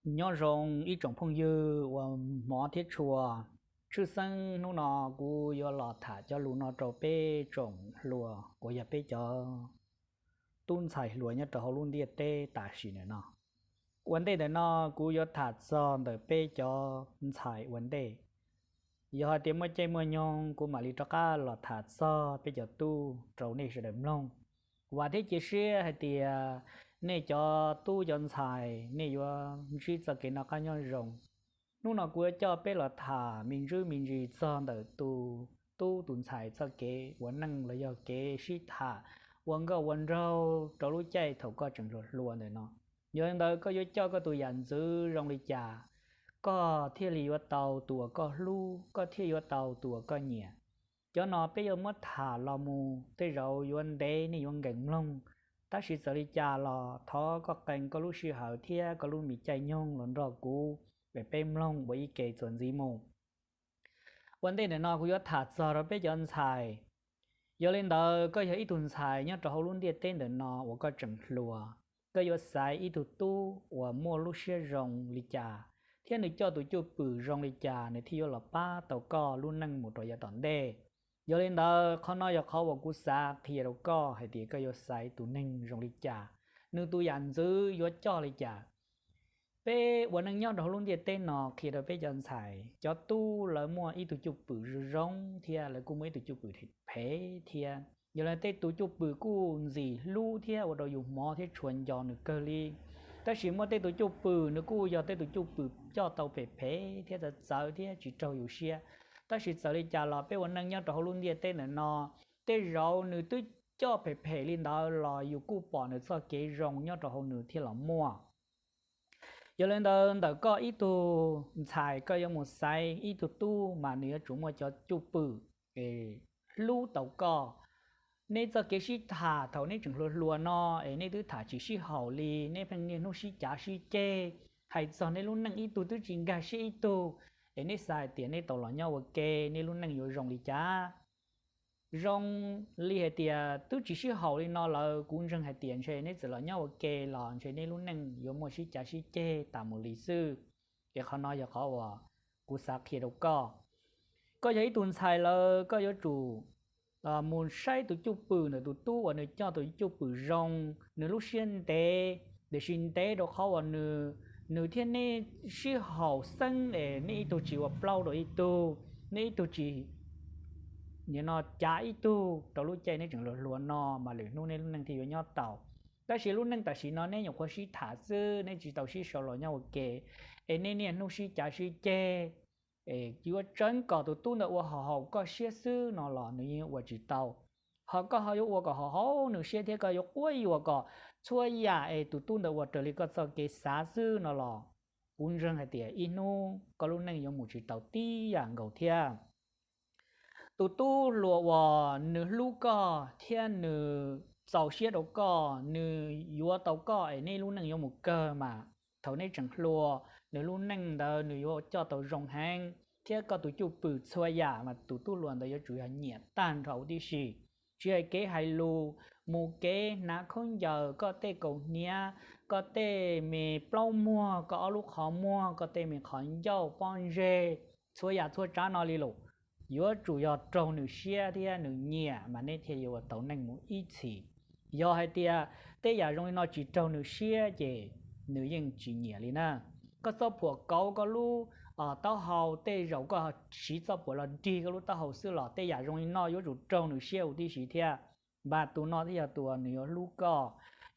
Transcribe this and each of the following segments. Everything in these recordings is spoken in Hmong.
Nyob zoo ib tsoom phooj ywg uas hmov thiab tshua, tshwj xeeb hnub no kuv yuav los tham cov lus no rau peb tsoom hluas uas yog peb cov tub ntxhais hluas nyob rau hauv lub ntiaj teb tam sim ntawm no. Ua ntej ntawm no kuv yuav tham txog ntawm peb cov ntxhais ua ntej. Yog hais tias muaj caij muaj nyoog kuv mam li rov qab los tham txog peb cov tub rau nej sawv daws mloog. Vam thiab cia siab hais tias nej cov tub cov ntxhais nej yuav ntsib txoj kev noj qab nyob zoo. Hnub no kuv yuav coj peb los tham me ntsis me ntsis txog ntawm tus tub tus ntxhais txoj kev ua neej los yog kev sib tham ua nkauj ua nraug rau lub caij thaum koj tseem hluas hluas ntawm no. Yog li ntawd koj yuav coj koj tus yam ntxwv zoo li cas, koj thiaj li yuav tau tus uas koj hlub, koj thiaj yuav tau tus uas koj nyiam. Cov no peb yuav muab tham los mus tej zaum yuav ntev nej yuav nkees mloog, tab sis txawm li cas los thov koj qee koj lub sij hawm thiab koj lub me caij nyoog los nrog kuv es peb mloog ua ib ke txuas ntxiv mus. Ua ntej ntawm no kuv yuav tham txog rau peb cov ntxhais. Yog li ntawd koj yog ib tug ntxhais nyob rau hauv lub ntiaj teb ntawm no uas koj tseem hluas, koj yuav xaiv ib tug tub uas muaj lub siab zoo li cas, thiab nws coj tus cwj pwm zoo li cas nws thiaj yuav los pab tau koj lub neej mus rau yav tom ntej. Yog li ntawd qhov no yog qhov uas kuv xav qhia rau koj hais tias koj yuav xaiv tus neeg zoo li cas, nws tus yam ntxwv yuav coj li cas. Peb ua neej nyob rau hauv lub ntiaj teb no qhia rau peb cov ntxhais, cov tub lawv muaj ib tug cwj pwm zoo zoo thiab lawv kuj muaj ib tug cwj pwm phem thiab. Yog li tej tus cwj pwm kuj ntxim hlub thiab ua rau yus hmov thiab tshua nco nws kawg li. Tab sis muaj tej tus cwj pwm nws kuj yog tej tus cwj pwm coj tau phem phem thiab txawv txawv thiab tsis raug yus siab. Tab sis txawm li cas los peb ua neej nyob rau hauv lub ntiaj teb ntawm no, tej zaum nws twb coj phem phem li ntawd los yus kuj pom nws txoj kev zoo nyob rau hauv nws thiaj los muaj. Yog li ntawd ntawm koj ib tug ntxhais koj yuav mus xaiv ib tug tub mas nws yuav tsum muaj cov cwj pwm hlub tau koj. Neb txoj kev sib tham thaum neb tseem hluas hluas no es neb twb tham tsis sib haum li, neb pheej niaj hnub sib cav sib ceg, hais txog neb lub neej ib tug twb tsis nkag siab ib tug, es neb xav hais tias neb tau los nyob ua ke neb lub neej yuav zoo li cas. Zoo li hais tias twb tsis sib haum li no lawm, kuv ntseeg hais tias ntshe neb txawm los nyob ua ke los ntshe neb lub neej yuav muaj sib cav sib ceg tas mus li xwb. Es qhov no yog qhov uas kuv xav qhia rau koj. Koj yog ib tug ntxhais lawm, koj yuav tsum mus saib tus cwj pwm ntawm tus tub uas nws coj tus cwj pwm zoo, nws lub siab ntev, tiam sis ntev rau qhov uas nws thiab neb sib haum xeeb es neb ib tug tsis ua plaub rau ib tug, neb ib tug tsis nim no cav ib tug rau lub caij neb tseem hluas hluas no mas lwm hnub neb lub neej thiaj yuav nyob tau. Tab sis lub neej tam sim no neb nyuam qhuav sib tham xwb, neb tsis tau sib sau los nyob ua ke, es neb niaj hnub sib cav sib ceg, es yuav tseev kom tus tub ntawd ua haum haum koj siab xwb no los nws yeej ua tsis tau. Ho koj ho yuav ua kom haum haum nws siab thiab koj yuav quab yuam kom txhua yam es tus tub ntawd ua raws li koj txoj kev xav xwb no los kuv ntseeg hais tias ib hnub koj lub neej yuav mus tsis tau tib yam nkaus thiab. Tus tub hluas uas nws hlub koj thiab nws txaus siab rau koj, nws yuav tau koj es neb lub neej yuav mus kawg mas thaum neb tseem hluas, nws lub neej ntawd nws yuav coj tau zoo heev, thiab koj tus cwj pwm txhua yam mas tus tub hluas ntawd yuav tsum yog nyiam tag nrho huv tib si. Tsis hais kev hais lus, mus kev hnav khaub ncaws, koj tej kaus hniav, koj tej me plaub muag, koj ob lub qhov muag, koj tej me qhov ncauj pob ntseg, txhua yam txhua tsav no li lus, yuav tsum yog raug nws siab thiab nws nyiam mas neb thiaj yuav ua tau neej mus ib txhis. Yog hais tias tej yam zoo li no tsis raug nws siab ces nws yeej tsis nyiam li na. Koj txoj phuam kauv koj lub taub hau, tej zaum koj siv txoj phuam los dig koj lub taub hau xwb los tej yam zoo li no yuav tsum raug nws siab huv tib si thiab, mas tus no thiaj yog tus uas nws yuav hlub koj.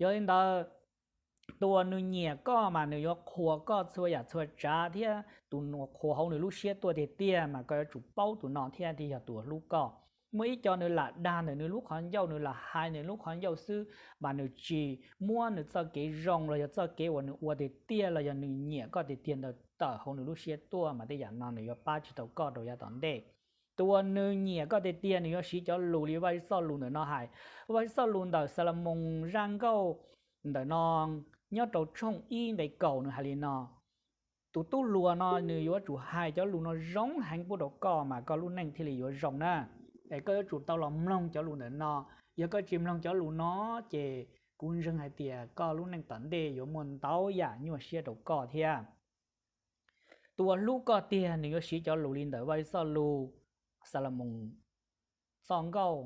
Yog li ntawd, tus uas nws nyiam koj mas nws yuav qhuas koj txhua yam txhua tsav thiab tus uas qhuas hauv nws lub siab tuaj tiag tiag mas koj yuav tsum paub tus no thiab thiaj yog tus uas hlub koj. Muaj ib co nws lam dag ntawm nws lub qhov ncauj, nws lam hais ntawm nws lub qhov ncauj xwb, mas nws tsis muab nws txoj kev zoo los yog txoj kev uas nws ua tiag tiag los yog nws nyiam koj tiag tiag ntawd tawm hauv nws lub siab tuaj mas tej yam no nws yuav pab tsis tau koj rau yav tom ntej. Tus uas nws nyiam koj tiag tiag nws yuav siv cov lus li Vaj Tswv txoj lus ntawm no hais. Vaj Tswv txoj lus ntawm Xalumoos zaj nkauj ntawm no nyob rau tshooj ib nqe kaum nws hais li no: Tus tub hluas no nws yuav tsum hais cov lus no zoo heev pub rau koj mas koj lub neej thiaj li yuav zoo na. Es koj yuav tsum tau los mloog cov lus ntawm no. Yog koj tsis mloog cov lus no ces kuv ntseeg hais tias koj lub neej tom ntej yuav muaj ntau yam nyuaj siab rau koj thiab. Tus uas hlub koj tiag nws yuav siv cov lus li ntawm Vajtswv txoj lus Xalumoos txoj nkauj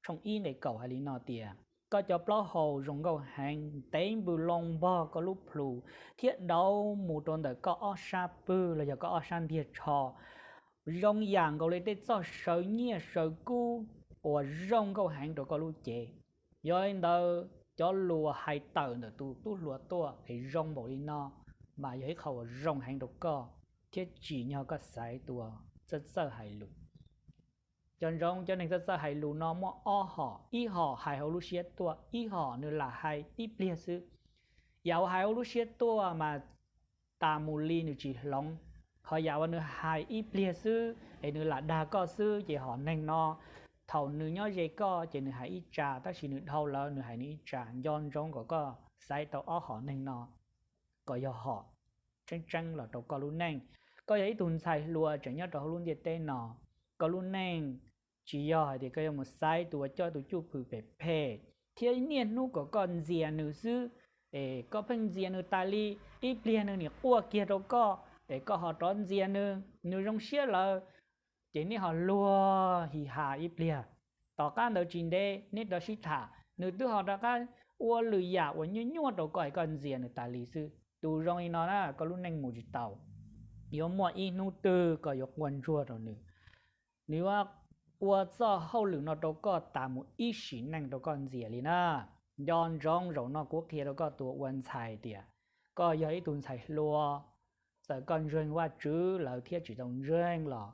tshooj ib nqe kaum hais li no tias: Koj cov plaub hau zoo nkauj heev, tev npws loo npog koj lub plhu, thiab dauv mus rau ntawm koj ob sab pwg los yog koj ob sab ntiag tsho, zoo yam nkaus li tej txoj saw nyiaj saw kub uas zoo nkauj heev rau koj lub cev. Yog li ntawd, cov lus uas hais tawm ntawm tus tub hluas tuaj es zoo npaum li no, mas yog ib qho uas zoo heev rau koj, thiab tsim nyog koj xaiv tus uas txawj txawj hais lus. Nco ntsoov, cov neeg txawj txawj hais lus no muaj ob hom, ib hom hais hauv lub siab tuaj, ib hom nws lam hais ib pliag xwb. Yam uas hais hauv lub siab tuaj mas tas mus li nws tsis hloov, ho yam uas nws hais ib pliag xwb es nws lam dag koj xwb ces hom neeg no, thaum nws nyob ze koj ces nws hais ib tsa, tab sis nws dhau lawm nws hais nws ib tsa. Nco ntsoov kom koj xaiv tau ob hom neeg no kom yog hom tseeb tseeb los rau koj lub neej. Koj yog ib tug ntxhais hluas tseem nyob rau hauv lub ntiaj teb no, koj lub neej tsis yog hais tias koj yuav mus xaiv tus uas coj tus cwj pwm phem phem thiab niaj hnub kom koj ntxias nws xwb, es koj pheej ntxias nws tas li, ib pliag nws nim quaj kiag rau koj es koj ho rov ntxias nws, nws zoo siab lawm, ces neb ho luag hi ha ib pliag. Tom qab ntawd tsis ntev neb rov sib tham, nws twb ho rov qab ua lwm yam uas nyuaj nyuaj rau koj es koj ntxias nws tas li xwb. Tus zoo li no na koj lub neej mus tsis tau. Yuav muaj ib hnub twg koj yuav quaj ntsuag rau nws, nws yuav ua txoj hauj lwm no rau koj tas mus ib sim neej rau koj ntxias li na. Nco ntsoov, zaum no kuv qhia rau koj tus ua ntxhais tias koj yog ib tug ntxhais hluas, txawm koj ntseeg Vajtswv lawm thiab tsis tau ntseeg los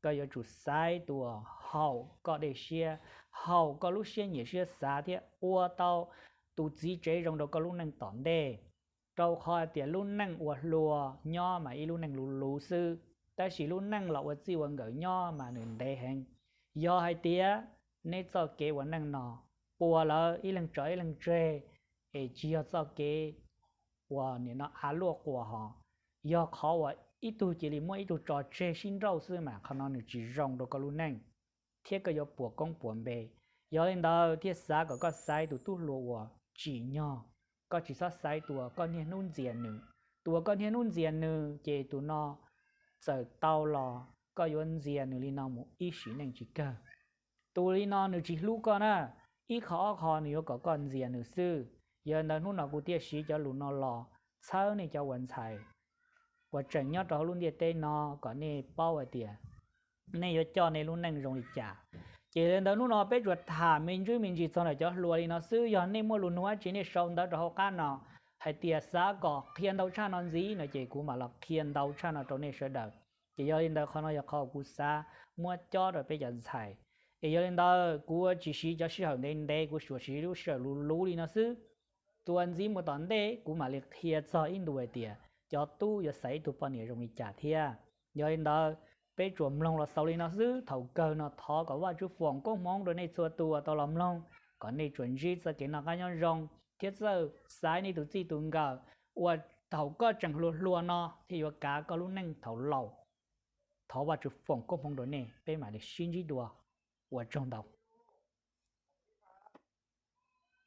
koj yuav tsum xaiv tus uas haum koj dej siab, haum koj lub siab nyiam siab xav thiab ua tau tus txiv tsev zoo rau koj lub neej tom ntej. Rau qhov hais tias lub neej ua hluas nyob mas ib lub neej luv luv xwb, tab sis lub neej los ua txij ua nkawm nyob mas nws ntev heev. Yog hais tias neb txoj kev ua neej no puas lawv ib leeg tso ib leeg tseg, es tsis yog txoj kev uas nim no av luaj quas hos, yog qhov uas ib tug cia li muab ib tug tso tseg sib nrauj xwb mas qhov no nws tsis zoo rau koj lub neej, thiab koj yuav puas koob puas npe. Yog li ntawd thiaj xav kom koj xaiv tus tub hluas uas tsim nyog, koj tsis txhob xaiv tus uas koj niaj hnub ntxias nws. Tus uas koj niaj hnub ntxias nws ces tus no txawm tau los koj yuav ntxias nws li no mus ib sim neej tsis kawg. Tus li no nws tsis hlub koj na, ib qho ob qho nws yuav kom koj ntxias nws xwb. Yog li ntawd hnub no kuv thiaj siv cov lus no los txhawb nej cov ua ntxhais uas tseem nyob rau hauv lub ntiaj teb no kom nej paub hais tias nej yuav coj nej lub neej zoo li cas. Ces yog li ntawd hnub no peb tsuas tham me ntsis me ntsis txog ntawm cov hluas li no xwb, yog nej muaj lus nug dab tsi nej sau ntawv rau hauv qab no hais tias xav kom qhia ntau tshaj no ntxiv no ces kuv mam los qhia ntau tshaj no rau nej sawv daws. Ces yog li ntawd qhov no yog qhov kuv xav muab cob rau peb cov ntxhais. Es yog li ntawd kuv tsis siv cov sij hawm ntev ntev, kuv tsuas siv lub sij hawm luv luv li no xwb. Tus uas ntxiv mus tom ntej kuv mam li qhia txog ib ntu hais tias cov tub yuav xaiv ib tug poj niam zoo li cas thiab. Yog li ntawd peb tsuas mloog los xaus li no xwb, thaum kawg no thov kom Vajtswv foom koob hmoov rau nej txhua tus uas tau los mloog, kom nej tsuas ntsib txoj kev noj qab nyob zoo thiab txawj xaiv nej tus txij tus nkawm uas thaum koj tseem hluas hluas no thiaj yuav kav koj lub neej thaum laus. Thov Vajtswv foom koob hmoov rau nej, peb mam li sib ntsib dua, ua tsaug ntau.